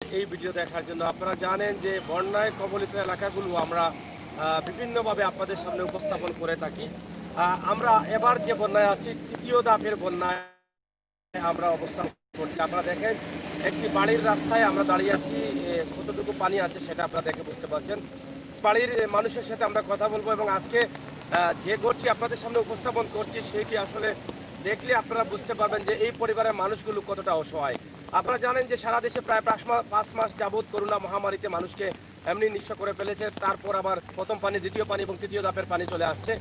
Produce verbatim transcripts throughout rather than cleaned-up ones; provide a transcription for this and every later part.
এই ভিডিও দেখার জন্য। আপনারা জানেন যে বন্যায় কবলিত এলাকাগুলো আমরা আহ, বিভিন্নভাবে আপনাদের সামনে উপস্থাপন করে থাকি। আহ, আমরা এবার যে বন্যায় আছি, তৃতীয় ধাপের বন্যায় আমরা অবস্থান করছি। আপনারা দেখেন, একটি বাড়ির রাস্তায় আমরা দাঁড়িয়ে আছি। এ, কতটুকু পানি আছে সেটা আপনারা দেখে বুঝতে পারছেন। বাড়ির এ, মানুষের সাথে আমরা কথা বলবো এবং আজকে আহ, যে ঘরটি আপনাদের সামনে উপস্থাপন করছি, সেইটি আসলে দেখলে আপনারা বুঝতে পারবেন যে এই পরিবারের মানুষগুলো কতটা অসহায়। আপনারা জানেন যে সারা দেশে প্রায় পাঁচ মাস, পাঁচ মাস যাবৎ করোনা মহামারীতে মানুষকে এমনি নিঃস্ব করে ফেলেছে। তারপর আবার প্রথম পানি, দ্বিতীয় পানি এবং তৃতীয় ধাপের পানি চলে আসছে।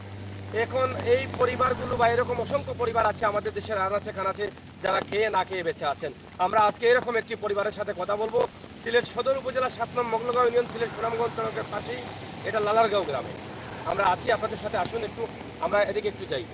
এখন এই পরিবারগুলো বা এরকম অসংখ্য পরিবার আছে আমাদের দেশের আনাচে কানাচে, যারা খেয়ে না খেয়ে বেঁচে আছেন। আমরা আজকে এরকম একটি পরিবারের সাথে কথা বলবো। সিলেট সদর উপজেলা সাত নং মগলগাঁও ইউনিয়ন, সিলেট সুনামগঞ্জ সড়কের পাশেই এটা লালারগাঁও গ্রামে আমরা আছি। আপনাদের সাথে আসুন, একটু আমরা এদিকে একটু যাই।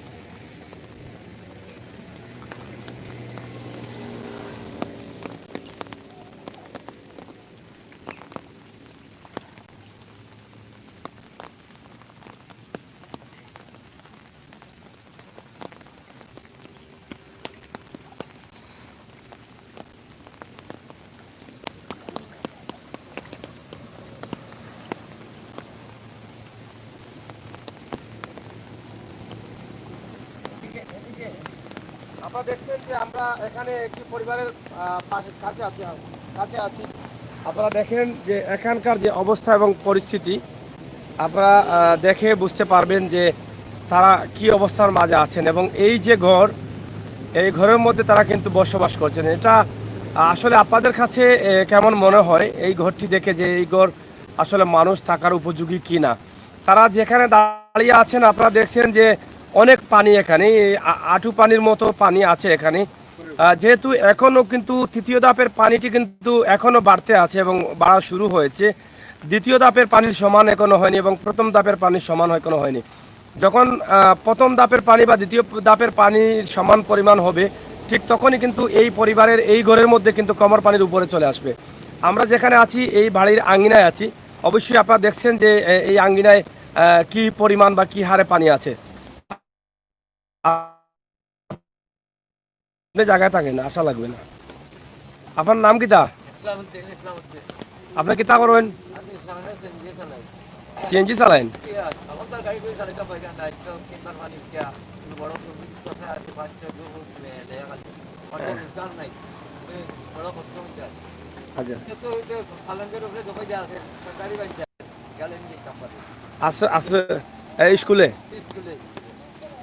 আপনারা দেখছেন যে আমরা এখানে একটি পরিবারের আহ, পাশে, কাছে আছি, কাছে আছি। আপনারা দেখেন যে এখানকার যে অবস্থা এবং পরিস্থিতি, আপনারা আহ, দেখে বুঝতে পারবেন যে তারা কি অবস্থার মাঝে আছেন। এবং এই যে ঘর, এই ঘরের মধ্যে তারা কিন্তু বসবাস করছেন। এটা আসলে আপনাদের কাছে এ, কেমন মনে হয় এই ঘরটি দেখে, যে এই ঘর আসলে মানুষ থাকার উপযোগী কি না? তারা যেখানে দাঁড়িয়ে আছেন, আপনারা দেখছেন যে অনেক পানি এখানে, এই আ-, আঁটু পানির মতো পানি আছে এখানে। আহ, যেহেতু এখনো কিন্তু তৃতীয় ধাপের পানিটি কিন্তু এখনো বাড়তে আছে এবং বাড়া শুরু হয়েছে। দ্বিতীয় ধাপের পানির সমান এখনো হয়নি এবং প্রথম ধাপের পানির সমান এখনো হয়নি। যখন আহ, প্রথম ধাপের পানি বা দ্বিতীয় ধাপের পানির সমান পরিমাণ হবে, ঠিক তখনই কিন্তু এই পরিবারের এই ঘরের মধ্যে কিন্তু কোমর পানির উপরে চলে আসবে। আমরা যেখানে আছি, এই বাড়ির আঙ্গিনায় আছি। অবশ্যই আপনারা দেখছেন যে এ, এই আঙ্গিনায় আহ, কি পরিমাণ বা কি হারে পানি আছে। আপনি জায়গায় থাকেন, আসা লাগবে না। আপনার নাম কিতা? ইসলাম উদ্দিন, ইসলাম উদ্দিন। আপনি কিতা করেন? আমি ইসলাম উদ্দিন, সিএনজি চালাই। সিএনজি চালাইন? কি আর, আমার তো গাড়ি করে চালাইতে পারি না, তো তিনবার পানি উঠিয়া, বড় তো কথা আছে, পাঁচ ছয় লোক উঠবে, দেখা গেল। অটো হ্যাঁ। রোজগার নাই। এই বড় কষ্ট হচ্ছে আর। আচ্ছা। তো ওই যে পালঙ্গের উপরে দোকান যা আছে, সরকারি বাড়ি যা, গেলেন নি কাপড়ে। আছে, আছে, এই স্কুলে? স্কুলে, স্কুলে।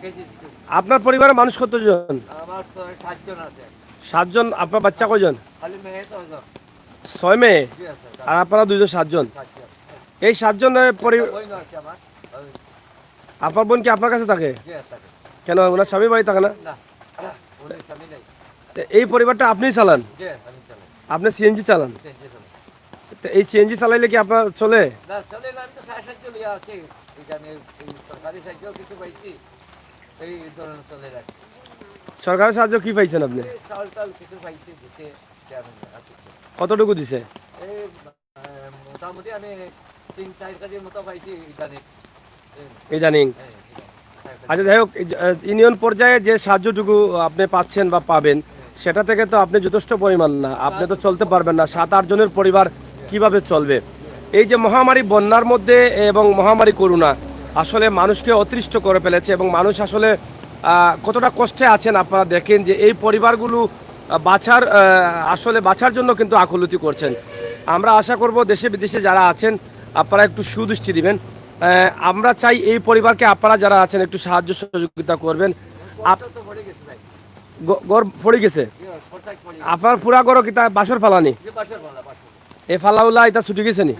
KG school. আপনার পরিবারে মানুষ কতজন? আমার ছয়, সাতজন আছে। সাতজন, আপনার বাচ্চা কয়জন? খালি মেয়ে তো একজন। ছয় মেয়ে? জি, আছে, আর আপনারা দুইজন সাতজন? সাতজন। এই সাতজন, এ, পরি-, একটা বোন আছে আমার। ওই আপনার বোন কি আপনার কাছে থাকে? জি, থাকে। কেন, ওনার স্বামী বাড়ি থাকে না? না, উনি স্বামী নেই। তো এই পরিবারটা আপনিই চালান? জি, আমি চালাই। আপনি সিএনজি চালান? সিএনজি চালাই। তো এই সিএনজি চালাইলে কি আপনার চলে? না, চলে না, আমি তো সাড়ে সাতশো লইয়া আছি। এখানে এই সরকারি সাহায্য কিছু পাইছি, এই ধরনের চলে রাখি। সরকারের সাহায্য কি পাইছেন আপনি? এই চাউল টাউল কিছু পাইছি, দিছে, তেমন আর কিছু। কতটুকু দিছে? এই, আহ, মোটামুটি আমি তিন চার কেজির মতো পাইছি ইদানিং। এই, ইদানিং? হ্যাঁ, ইদানিং। চার কেজি। আচ্ছা, যাই হোক, এই যে, আহ, ইউনিয়ন পর্যায়ে যে সাহায্যটুকু আপনি পাচ্ছেন বা পাবেন, সেটা থেকে তো আপনি যথেষ্ট পরিমাণ না, আপনি তো চলতে পারবেন না। সাত আট জনের পরিবার কিভাবে চলবে? এই যে মহামারী বন্যার মধ্যে এবং মহামারী করোনা আসলে মানুষকে অতিষ্ঠ করে ফেলেছে এবং মানুষ আসলে, আহ, কতটা কষ্টে আছেন। আপনারা দেখেন যে এই পরিবারগুলো, আহ, বাঁচার, আহ, আসলে বাঁচার জন্য কিন্তু আকুলতি করছেন। আমরা আশা করব দেশে বিদেশে যারা আছেন, আপনারা একটু সুদৃষ্টি দিবেন। আহ, আমরা চাই এই পরিবারকে আপনারা যারা আছেন একটু সাহায্য সহযোগিতা করবেন। আপ-, গ-, ঘর পড়ি গেছে? আপনার পুরা ঘর কিতা বাঁশর ফালানি? এ ফালাউলা ইতা ছুটি গেছে নি?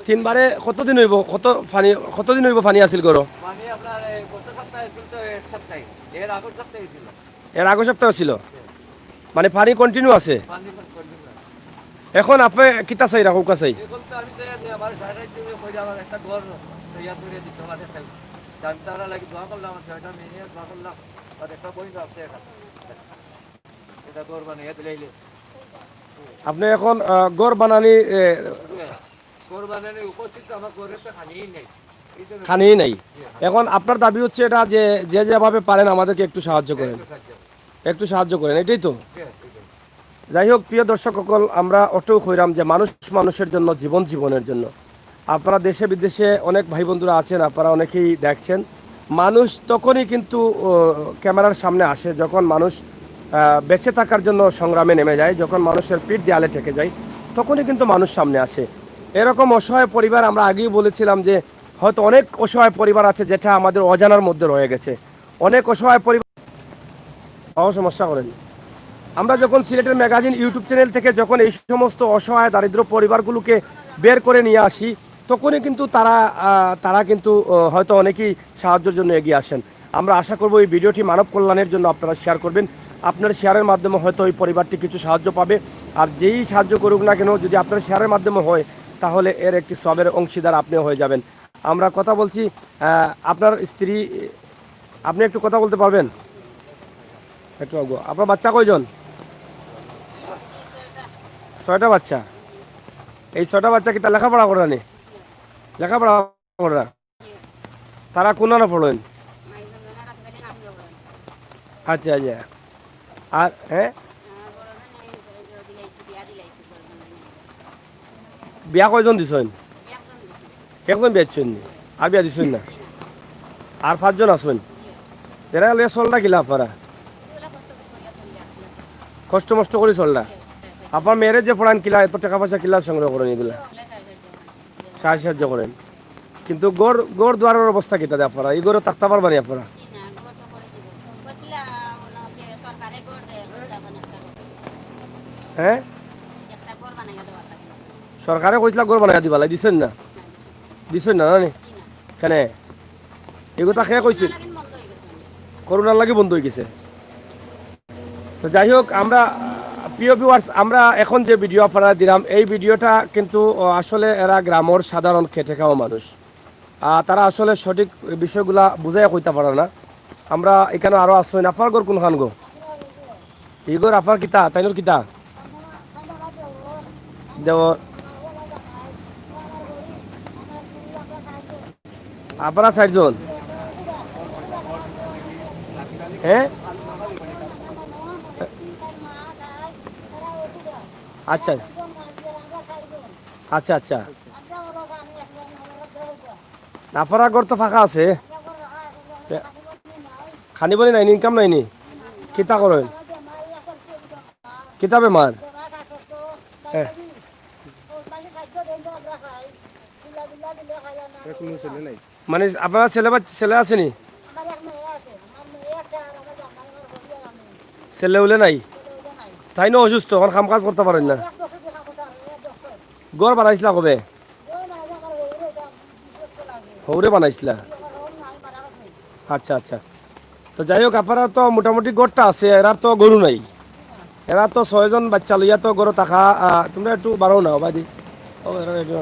তিনবারে কতদিন হইব? কত পানি, কতদিন হইব পানি আছিল ঘর? পানি আপনার এই গত সপ্তাহে আছিল তো এক সপ্তাহে, এর আগের সপ্তাহে ছিল। এর আগের সপ্তাহে ছিল? মানে পানি কন্টিনিউ আছে? পানি কন্টিনিউ আছে। এখন আপনি কিতা চাই, রাখুক চাই? এখন তো আমি চাই যে আমার সাড়ে সাত দিনে কইরা আমার একটা ঘর তৈরি করে দিতে পারে। আমি তারা লাগি দোয়া করলাম, আমার ছয়টা মেয়ে নিয়ে দোয়া করলাম, আর একটা বই আছে এখানে। এটা ঘর বানাইয়া দিলাইলে। আপনি এখন, আহ, ঘর বানানি, এ, ঘর বানানি উপস্থিত আমার ঘরে তো খানিই নেই। এই তো খানিই নাই। জি, হ্যাঁ। এখন আপনার দাবি হচ্ছে এটা যে, যে যেভাবে পারেন আমাদেরকে একটু সাহায্য করেন। একটু সাহায্য। একটু সাহায্য করেন, এটাই তো? জি, এটাই। যাই হোক, প্রিয় দর্শক সকল, আমরা অটুক হইলাম যে মানুষ মানুষের জন্য, জীবন জীবনের জন্য। আপনারা দেশে বিদেশে অনেক ভাই বন্ধুরা আছেন, আপনারা অনেকেই দেখছেন, মানুষ তখনই কিন্তু, ও, ক্যামেরার সামনে আসে, যখন মানুষ, আহ, বেঁচে থাকার জন্য সংগ্রামে নেমে যায়, যখন মানুষের পিঠ দেয়ালে ঠেকে যায়, তখনই কিন্তু মানুষ সামনে আসে। এরকম অসহায় পরিবার আমরা আগেই বলেছিলাম যে হয়তো অনেক অসহায় পরিবার আছে যেটা আমাদের অজানার মধ্যে রয়ে গেছে। অনেক অসহায় পরিবার, ও সমস্যা করেন। আমরা যখন সিলেটের ম্যাগাজিন YouTube চ্যানেল থেকে যখন এই সমস্ত অসহায় দারিদ্র পরিবারগুলোকে বের করে নিয়ে আসি, তখনই কিন্তু তারা, আহ, তারা কিন্তু, আহ, হয়তো অনেকেই সাহায্যের জন্য এগিয়ে আসেন। আমরা আশা করব এই ভিডিওটি মানব কল্যাণের জন্য আপনারা শেয়ার করবেন। আপনার শেয়ারের মাধ্যমে হয়তো ওই পরিবারটি কিছু সাহায্য পাবে। আর যেই সাহায্য করুক না কেন, যদি আপনার শেয়ারের মাধ্যমে হয়, তাহলে এর একটি সওয়াবের অংশীদার আপনিও হয়ে যাবেন। আমরা কথা বলছি, আহ, আপনার স্ত্রী, আপনি একটু কথা বলতে পারবেন? একটু আগে। আপনার বাচ্চা কয়জন? ছয়টা বাচ্চা। এই ছয়টা বাচ্চা কিতা লেখাপড়া করেনি? লেখাপড়া করেন? তারা কোন আনো পড়েন? আচ্ছা, আচ্ছা। আর, হ্যাঁ? বিয়া কয়জন দিছইন? একজন বিয়া দিছইন নি? আর বিয়া দিছইন না? আর পাঁচজন আছইন? এরা লইয়া চলরা কিলা আপনারা? কষ্ট মষ্ট করি চলরা। আপনার মেয়েরে যে পড়ান কিলা, এত টাকা পয়সা কিলা সংগ্রহ করেন এগুলা? সাহায্য সাহায্য করেন। কিন্তু ঘর, ঘর দুয়ারের অবস্থা কিতা দে আপনারা? এই ঘরো থাকতে পারবা নি আপনারা? হ্যাঁ? সরকারে কইছিলা ঘর বানাইয়া দিবা লাগি, দিছইন না? দিছইন না, না নি? কেনে? এগুতা কে কইছিল? করোনার লাগি বন্ধ হয়ে গেছে। তো যাই হোক, আমরা, প্রিয় ভিউয়ার্স, আমরা এখন যে ভিডিও আপনারা দিলাম, এই ভিডিওটা কিন্তু, ও, আসলে এরা গ্রামের সাধারণ খেটে খাওয়া মানুষ। আর তারা আসলে সঠিক বিষয়গুলা বুঝাইয়া কইতা পারে না। আমরা এখানে আরো আছইন। আপনার ঘর কোনখান গো? ই ঘর আপনার কিতা? তাইনর কিতা? দেওর। আপনারা চারজন? হ্যাঁ? আচ্ছা। আচ্ছা, আচ্ছা। আপনারা ঘর তো ফাঁকা আছে। খানি পানি নাইনি, ইনকাম নাইনি? কিতা করেন? কিতা বেমার? হ্যাঁ। মানে আপনারা ছেলে বাচ-, ছেলে আছেনি? ছেলে উলে নাই? তাইন অসুস্থ, এখন কাম কাজ করতা পারইন না। ঘর বানাইছিলা কবে? হউরে বানাইছিলা? আচ্ছা, আচ্ছা। তো যাই হোক, আপনারা তো মোটামুটি ঘরটা আছে, এরার তো গরু নাই। এরা তো ছয়জন বাচ্চা লইয়া তো ঘরো থাকা, আহ, তোমরা একটু বাড়াও না, বাদি। ও, এরা একটু,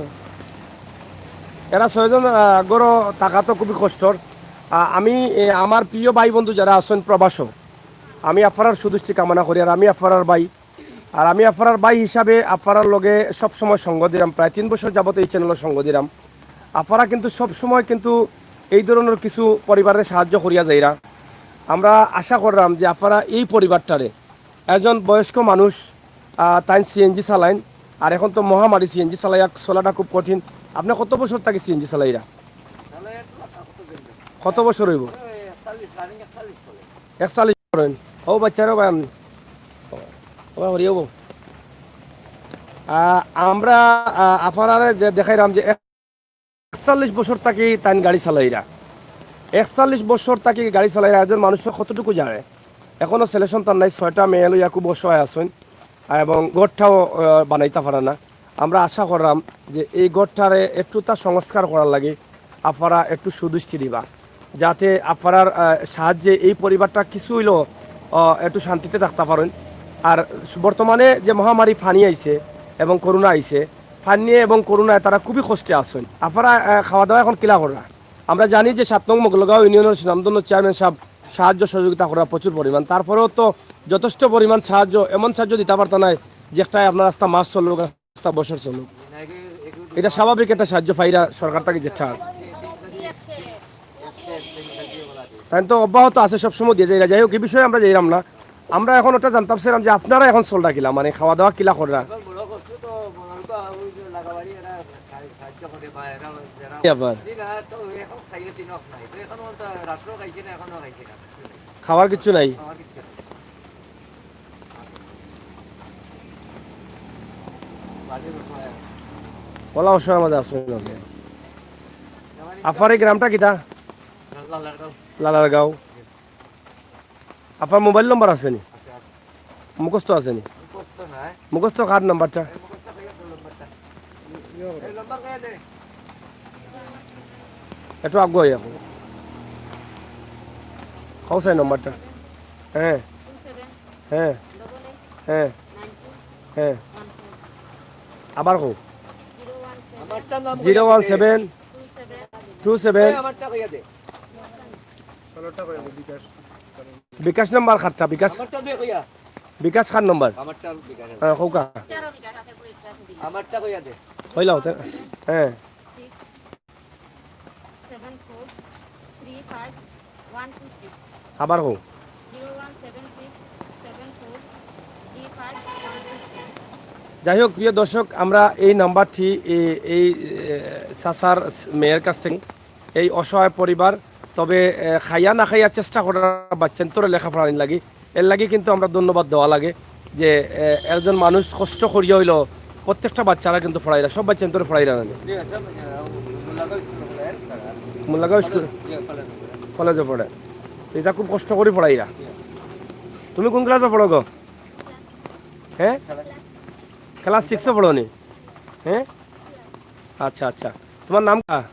এরা ছয়জন, আহ, ঘরো থাকা তো খুবই কষ্টর। আহ, আমি, এ, আমার প্রিয় ভাই বন্ধু যারা আছেন প্রবাসো, আমি আপনারার সুদৃষ্টি কামনা করি। আর আমি আপনারার ভাই, আর আমি আপনারার ভাই হিসাবে আপনারার লগে সব সময় সঙ্গ দিলাম, প্রায় তিন বছর যাবত এই চ্যানেলও সঙ্গ দিলাম। আপনারা কিন্তু সব সময় কিন্তু এই ধরনের কিছু পরিবারের সাহায্য করিয়া যাইরা। আমরা আশা করলাম যে আপনারা এই পরিবারটারে, একজন বয়স্ক মানুষ, আহ, তাইন সিএনজি চালাইন, আর এখন তো মহামারী, সিএনজি চালাইয়া চলাটা খুব কঠিন। আপনি কত বছর থাকি সিএনজি চালাইরা? কত বছর হইব? একচল্লিশ করেন। ও বাচ্চারও বায়ান। ওবা হরি হবো। আহ, আমরা, আহ, আপনারারে দে-, দেখাইলাম যে একচল্লিশ বছর থাকি তাইন গাড়ি চালাইরা। একচল্লিশ বছর থাকি গাড়ি চালাইরা, একজন মানুষ কতটুকু জানে? এখনো ছেলে সন্তান নাই, ছয়টা মেয়ে লইয়া খুব অসহায় আছেন, এবং ঘরটাও, আহ, বানাইতা পারে না। আমরা আশা করলাম যে এই ঘরটারে একটু তার সংস্কার করার লাগি আপনারা একটু সুদৃষ্টি দিবা, যাতে আপনারার, আহ, সাহায্যে এই পরিবারটা কিছু হইলেও, আহ, একটু শান্তিতে থাকতে পারেন। আর বর্তমানে যে মহামারী ফানি আইছে এবং করোনা আইছে, ফানি এবং করোনায় তারা খুবই কষ্টে আছেন। আপনারা, আহ, খাওয়া দাওয়া এখন কিলা কররা? আমরা জানি যে সাত নং মোগলগাঁও ইউনিয়নের সুনামধন্য চেয়ারম্যান সাহেব সাহায্য সহযোগিতা করা প্রচুর পরিমাণ, তারপরেও তো যথেষ্ট পরিমাণ সাহায্য, এমন সাহায্য দিতে পারতা নাই যে একটা আপনার রাস্তা মাস চলুক, রাস্তা বছর চলুক। এটা স্বাভাবিক একটা সাহায্য পাইরা সরকার থেকে যেটা। তাই তো অব্যাহত আছে, সবসময় দিয়ে যায়। যাই হোক, এই বিষয়ে আমরা যাইলাম না। আমরা এখন ওটা জানতাম চাইরাম যে আপনারা এখন চলটা কিলা, মানে খাওয়া দাওয়া কিলা কররা? এখন বড় কষ্ট তো, মনে হয় ওই যে লাগাবাড়ি এরা সাহায্য করে বা এরা যারা আবার? জি না, তো এখন খাইলে তিন অক নাই। তো এখনো তো রাত্রেও খাইছে না, এখনো খাইছে না। খাওয়ার কিচ্ছু নাই? খাওয়ার কিচ্ছু নাই। বাদে বসে আছে। ওলা অসহায় মাঝে আসুন আপনি। আপনার এই গ্রামটা কিতা? লালারগাঁও। লালারগাঁও। আপনার মোবাইল নম্বর আছে নি? আছে, আছে। মুখস্থ আছে নি? মুখস্থ নাই। মুখস্থ কার নাম্বারটা? এই মুখস্থ কইয়া তোর নাম্বারটা। এই নাম্বার কইয়া দে। একটু আগুয়াই এখন। কও চাই নাম্বারটা। হ্যাঁ। হ্যাঁ। হ্যাঁ। আবার কও। Zero one seven two seven. আমারটা কইয়া দে। বিকাশ নাম্বার কারটা, বিকাশ। আমারটা দে কইয়া। বিকাশ কার নাম্বার? আমারটা বিকাশ। হ্যাঁ, কউক্কা। আমারটা কইয়া দে। কইলাও তো। হ্যাঁ। আবার কও। যাই হোক, প্রিয় দর্শক, আমরা এই নাম্বারটি এ-, এই, এ, চাচার মেয়ের কাছ থেকে, এই অসহায় পরিবার, তবে, এ, খাইয়া না খাইয়া চেষ্টা করার বাচ্চাইন্তরে লেখাপড়ানির লাগি, এর লাগি কিন্তু আমরা ধন্যবাদ দেওয়া লাগে যে, এ, একজন মানুষ কষ্ট করিয়া অইলো প্রত্যেকটা বাচ্চারা কিন্তু পড়াইরা, সব বাচ্চাইন্তরে পড়াইরা না নি? জি, সব, এ, মোল্লাগাঁও স্কুল পড়ে, তারা। মোল্লাগাঁও স্কুল? জি, কলেজে পড়ে। কলেজে পড়ে। তো ইতা খুব কষ্ট করি পড়াইরা। জি। তুমি কোন ক্লাসে পড়ো গো? হ্যাঁ? ক্লাস সিক্সে পড়ো নি? হ্যাঁ? আচ্ছা, আচ্ছা। তোমার নাম কা?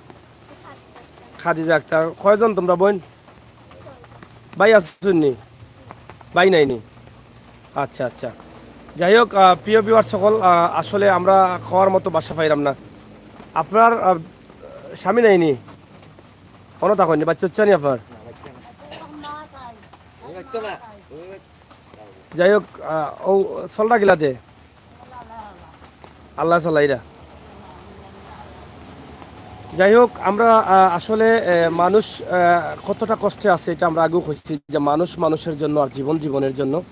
খাদিজা আক্তার। কয়জন তোমরা বইন? ভাই আছইন নি? ভাই নাই নি? আচ্ছা, আচ্ছা। যাই হোক, আহ, প্রিয় ভিউয়ার সকল, আহ, আসলে আমরা কওয়ার মতো ভাষা পাইরাম না। আপনার, আহ, স্বামী নাই নি? অনো থাকইন নি? বাচ্চা উচ্চা নি আপনার? যাই হোক, আহ, ও চলটা কিলাতে? আল্লাহ চালাইরা। যাই হোক, আমরা, আহ, আসলে, আহ, মানুষ, আহ, কতটা কষ্টে আছে, এটা আমরা আগেও কইছি যে মানুষ মানুষের জন্য আর জীবন জীবনের জন্য।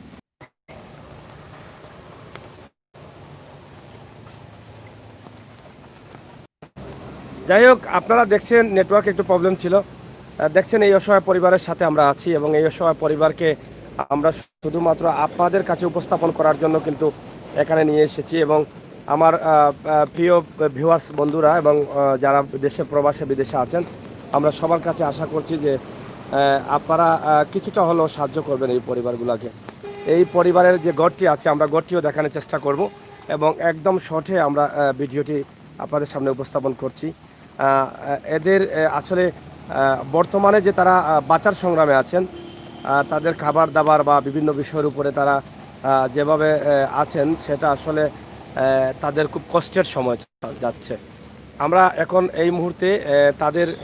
যাই হোক, আপনারা দেখছেন নেটওয়ার্ক একটু প্রবলেম ছিল। আহ, দেখছেন এই অসহায় পরিবারের সাথে আমরা আছি এবং এই অসহায় পরিবারকে আমরা শুধুমাত্র আপনাদের কাছে উপস্থাপন করার জন্য কিন্তু এখানে নিয়ে এসেছি এবং আমার, আহ, আহ, প্রিয় ভিউয়ার্স বন্ধুরা এবং, আহ, যারা দেশে প্রবাসে বিদেশে আছেন, আমরা সবার কাছে আশা করছি যে, আহ, আপনারা, আহ, কিছুটা হলেও সাহায্য করবেন এই পরিবারগুলোকে। এই পরিবারের যে ঘরটি আছে, আমরা ঘরটিও দেখানোর চেষ্টা করব এবং একদম শর্টে আমরা, আহ, ভিডিওটি আপনাদের সামনে উপস্থাপন করছি। আহ, এদের, আহ, আসলে, আহ, বর্তমানে যে তারা, আহ, বাঁচার সংগ্রামে আছেন, আহ, তাদের খাবার দাবার বা বিভিন্ন বিষয়ের উপরে তারা, আহ, যেভাবে, আহ, আছেন, সেটা আসলে, আহ, তাদের খুব কষ্টের সময় চা-, যাচ্ছে। আমরা এখন এই মুহূর্তে, আহ, তাদের,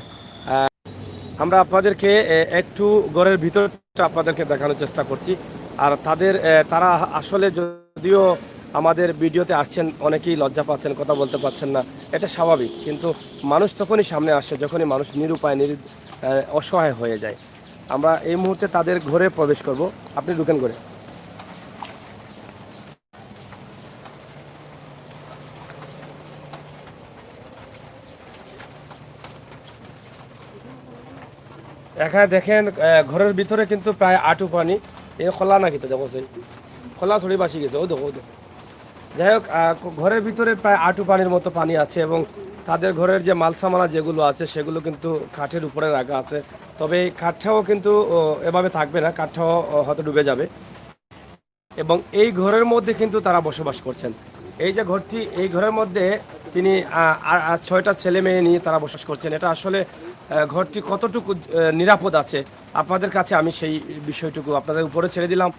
আহ, আমরা আপনাদেরকে, আহ, একটু ঘরের ভিতরটা আপনাদেরকে দেখানোর চেষ্টা করছি। আর তাদের, আহ, তারা আসলে যদিও আমাদের ভিডিওতে আসছেন, অনেকেই লজ্জা পাচ্ছেন, কথা বলতে পারছেন না, এটা স্বাভাবিক। কিন্তু মানুষ তখনই সামনে আসে যখনই মানুষ নিরুপায়, নিরু-, আহ, অসহায় হয়ে যায়। আমরা এই মুহূর্তে তাদের ঘরে প্রবেশ করব। আপনি ঢুকেন ঘরে। এখানে দেখেন, আহ, ঘরের ভিতরে কিন্তু প্রায় আটু পানি। এই খোলা নাকি তো দেখো, সেই খোলা ছড়ি বাসি গেছে, ও দেখো, ও দেখো। যাই হোক, আহ, ঘরের ভিতরে প্রায় আটু পানির মতো পানি আছে এবং তাদের ঘরের যে মালসামানা যেগুলো আছে সেগুলো কিন্তু খাটের উপরে রাখা আছে। তবে এই খাটটাও কিন্তু, ও, এভাবে থাকবে না, খাটটাও, ও, হয়তো ডুবে যাবে। এবং এই ঘরের মধ্যে কিন্তু তারা বসবাস করছেন। এই যে ঘরটি, এই ঘরের মধ্যে তিনি, আহ, আর, আর ছয়টা ছেলে মেয়ে নিয়ে তারা বসবাস করছেন। এটা আসলে, আহ, ঘরটি কতটুকু, আহ, নিরাপদ আছে, আপনাদের কাছে আমি সেই বিষয়টুকু আপনাদের উপরে ছেড়ে দিলাম।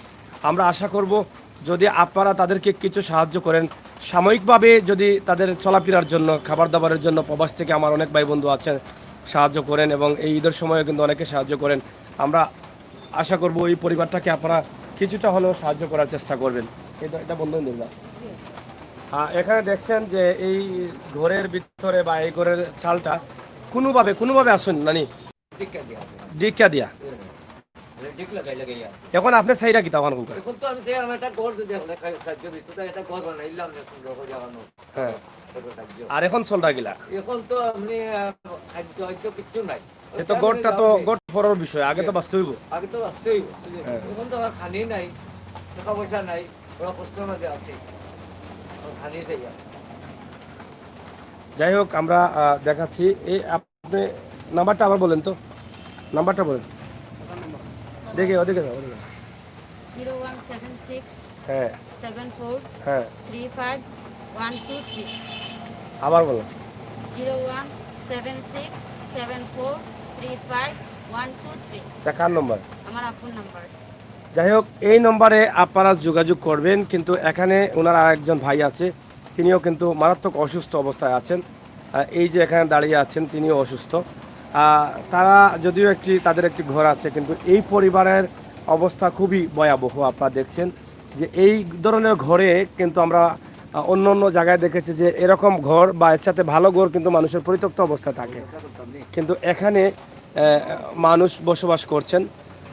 আমরা আশা করব যদি আপনারা তাদেরকে কিছু সাহায্য করেন, সাময়িকভাবে যদি তাদের চলাফেরার জন্য, খাবার দাবারের জন্য প্রবাস থেকে আমার অনেক ভাই বন্ধু আছেন, সাহায্য করেন এবং এই ঈদের সময়ও কিন্তু অনেকে সাহায্য করেন। আমরা আশা করব এই পরিবারটাকে আপনারা কিছুটা হলেও সাহায্য করার চেষ্টা করবেন। এটা, এটা বন্ধ হয়ে যাবে। হ্যাঁ, এখানে দেখছেন যে এই ঘরের ভিতরে বা এই ঘরের চালটা কোনোভাবে, কোনোভাবে আসুন নানি, টিক্কা দিয়া আছে। টিক্কা দিয়া। হুম। ঠিক লাগাই লাগাইয়া। এখন আপনি চাইরা কিতা অখান কউক্কা? এখন তো আমি চাই আমার একটা ঘর যদি আপনার সাহায্য দিত, তাই একটা ঘর বানাইলাম যে সুন্দর করে জাগানো। হ্যাঁ। ছোট সাহায্য। আর এখন চলরা কিলা? এখন তো আপনি আহ, খাদ্য হয়তো কিচ্ছু নাই। এ তো ঘরটা তো ঘর পরর বিষয়, আগে তো বাঁচতে হইব। আগে তো বাঁচতে হইব। এখন তো আমার খানি নাই, টাকা পয়সা নাই, বড় কষ্ট মাঝে আছি। এখন খানি চাই আর। যাই হোক, আমরা আহ, দেখাচ্ছি। এই আপনি নাম্বারটা আবার বলেন তো, নাম্বারটা বলেন। দেখে ওদিকে যাও, ওদিকে যাও। জিরো ওয়ান সেভেন সিক্স হ্যাঁ, সেভেন ফোর হ্যাঁ, three five one two three. আবার বলো। Zero one seven six seven four three five one two three. এটা কার নম্বর? আমার আব্বুর নাম্বার। যাই হোক, এই নম্বরে আপনারা যোগাযোগ করবেন, কিন্তু এখানে ওনার আর একজন ভাই আছে, তিনিও কিন্তু মারাত্মক অসুস্থ অবস্থায় আছেন। আহ, এই যে এখানে দাঁড়িয়ে আছেন, তিনিও অসুস্থ। আহ, তারা যদিও একটি, তাদের একটি ঘর আছে, কিন্তু এই পরিবারের অবস্থা খুবই ভয়াবহ। আপনারা দেখছেন যে এই ধরনের ঘরে কিন্তু আমরা আহ, অন্য অন্য জায়গায় দেখেছি যে এরকম ঘর বা এর সাথে ভালো ঘর কিন্তু মানুষের পরিত্যক্ত অবস্থায় থাকে, কিন্তু এখানে আহ, মানুষ বসবাস করছেন।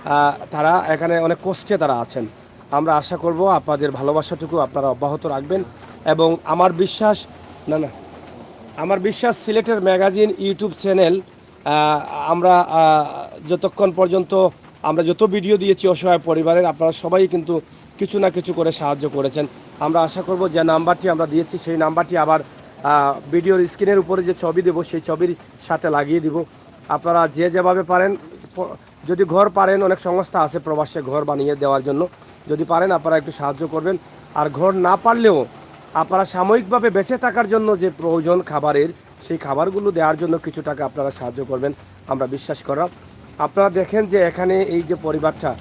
আহ, তারা এখানে অনেক কষ্টে তারা আছেন। আমরা আশা করব আপনাদের ভালোবাসাটুকু আপনারা অব্যাহত রাখবেন, এবং আমার বিশ্বাস, না, না, আমার বিশ্বাস সিলেটের ম্যাগাজিন ইউটিউব চ্যানেল, আহ, আমরা আহ, যতক্ষণ পর্যন্ত আমরা যত ভিডিও দিয়েছি অসহায় পরিবারের, আপনারা সবাই কিন্তু কিছু না কিছু করে সাহায্য করেছেন। আমরা আশা করব যে নাম্বারটি আমরা দিয়েছি সেই নাম্বারটি আবার আহ, ভিডিওর স্ক্রিনের উপরে যে ছবি দেব সেই ছবির সাথে লাগিয়ে দিব। আপনারা যে যেভাবে পারেন, প- যদি ঘর পারেন, অনেক সংস্থা আছে প্রবাসে ঘর বানিয়ে দেওয়ার জন্য, যদি পারেন আপনারা একটু সাহায্য করবেন। আর ঘর না পারলেও আপনারা সাময়িকভাবে বেঁচে থাকার জন্য যে প্রয়োজন খাবারের, সেই খাবারগুলো দেওয়ার জন্য কিছু টাকা আপনারা সাহায্য করবেন, আমরা বিশ্বাস করা। আপনারা দেখেন যে এখানে এই যে পরিবারটা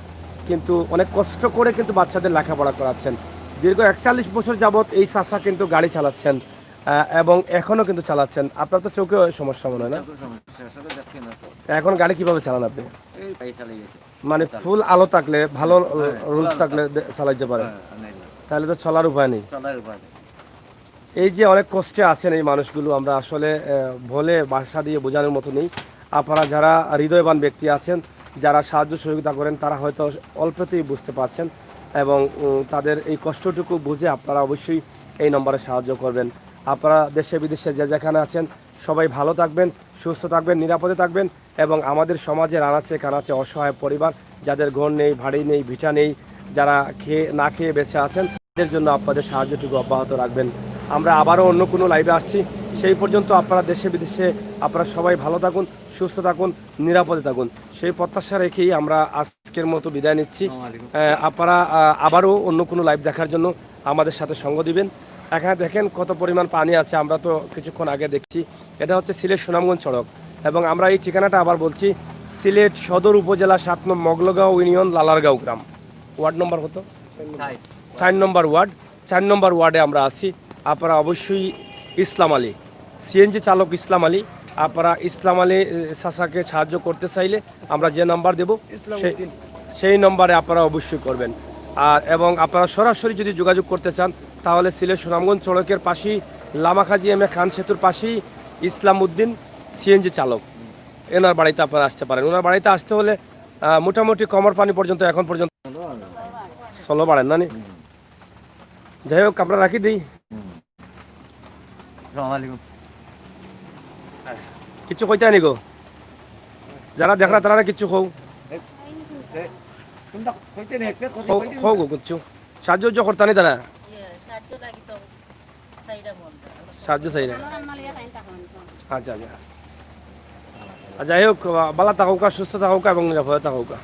কিন্তু অনেক কষ্ট করে কিন্তু বাচ্চাদের লেখাপড়া করাচ্ছেন। দীর্ঘ একচল্লিশ বছর যাবত এই চাচা কিন্তু গাড়ি চালাচ্ছেন, আহ, এবং এখনও কিন্তু চালাচ্ছেন। আপনার তো চোখে সমস্যা মনে হয় না? চোখের সমস্যা, চোখে দেখতে না তো। এখন গাড়ি কিভাবে চালান আপনি? এই গাড়ি চালিয়ে গেছে। মানে ফুল আলো থাকলে, ভালো রুল ভালো থাকলে থাকলে। দে- চালাইতে পারেন, হ্যাঁ, নাই, নাই। তাহলে তো চলার উপায় নেই। চলার উপায় নেই। এই যে অনেক কষ্টে আছেন এই মানুষগুলো, আমরা আসলে আহ, বলে ভাষা দিয়ে বোঝানোর মতো নেই। আপনারা যারা হৃদয়বান ব্যক্তি আছেন, যারা সাহায্য সহযোগিতা করেন, তারা হয়তো অল্পতেই বুঝতে পারছেন এবং উম, তাদের এই কষ্টটুকু বুঝে আপনারা অবশ্যই এই নম্বরে সাহায্য করবেন। আপনারা দেশে বিদেশে যে যেখানে আছেন, সবাই ভালো থাকবেন, সুস্থ থাকবেন, নিরাপদে থাকবেন এবং আমাদের সমাজের আনাচে কানাচে অসহায় পরিবার, যাদের ঘর নেই, বাড়ি নেই, ভিটা নেই, যারা খেয়ে না খেয়ে বেঁচে আছেন, তাদের জন্য আপনাদের সাহায্যটুকু অব্যাহত রাখবেন। আমরা আবারও অন্য কোনো লাইভে আসছি। সেই পর্যন্ত আপনারা দেশে বিদেশে আপনারা সবাই ভালো থাকুন, সুস্থ থাকুন, নিরাপদে থাকুন। সেই প্রত্যাশা রেখেই আমরা আজকের মতো বিদায় নিচ্ছি। আহ, আপনারা আহ, আবারও অন্য কোনো লাইভ দেখার জন্য আমাদের সাথে সঙ্গ দিবেন। এখানে দেখেন কত পরিমাণ পানি আছে, আমরা তো কিছুক্ষণ আগে দেখছি। এটা হচ্ছে সিলেট সুনামগঞ্জ সড়ক এবং আমরা এই ঠিকানাটা আবার বলছি, সিলেট সদর উপজেলা সাত নম্বর মগলগাঁও ইউনিয়ন লালারগাঁও গ্রাম, ওয়ার্ড নম্বর কত? চার নম্বর ওয়ার্ড। চার নম্বর ওয়ার্ডে আমরা আছি। আপনারা অবশ্যই ইসলাম আলী, সিএনজি চালক ইসলাম আলী, আপনারা ইসলাম আলী এ, চাচাকে সাহায্য করতে চাইলে আমরা যে নাম্বার দেব সেই- সেই নম্বরে আপনারা অবশ্যই করবেন। আর এবং আপনারা সরাসরি যদি যোগাযোগ করতে চান তাহলে সিলেট সুনামগঞ্জ সড়কের পাশেই লামাকাজি এম এ খান সেতুর পাশেই ইসলাম উদ্দিন সিএনজি চালক, এনার বাড়িতে আপনারা আসতে পারেন। ওনার বাড়িতে আসতে হলে আহ, মোটামুটি কমর পানি পর্যন্ত এখন পর্যন্ত চলো বাড়েন না নি? যাই হোক, আমরা রাখি দিই। আসসালামু আলাইকুম। কিছু কইতে আনি গো, যারা দেখরা তারা কিছু কও। কোনটা কইতে নেই, একটা কথা কও, কইতে কও গো কিছু সাহায্য উজ্জ করতানি তারা। ইয়ে, সাহায্য লাগি তো চাইরা বলতে। সাহায্য চাই না। আচ্ছা, আচ্ছা। আর যাই হোক, বালা থাকউক্কা, সুস্থ থাকউক্কা এবং নিরাপদে থাকউক্কা।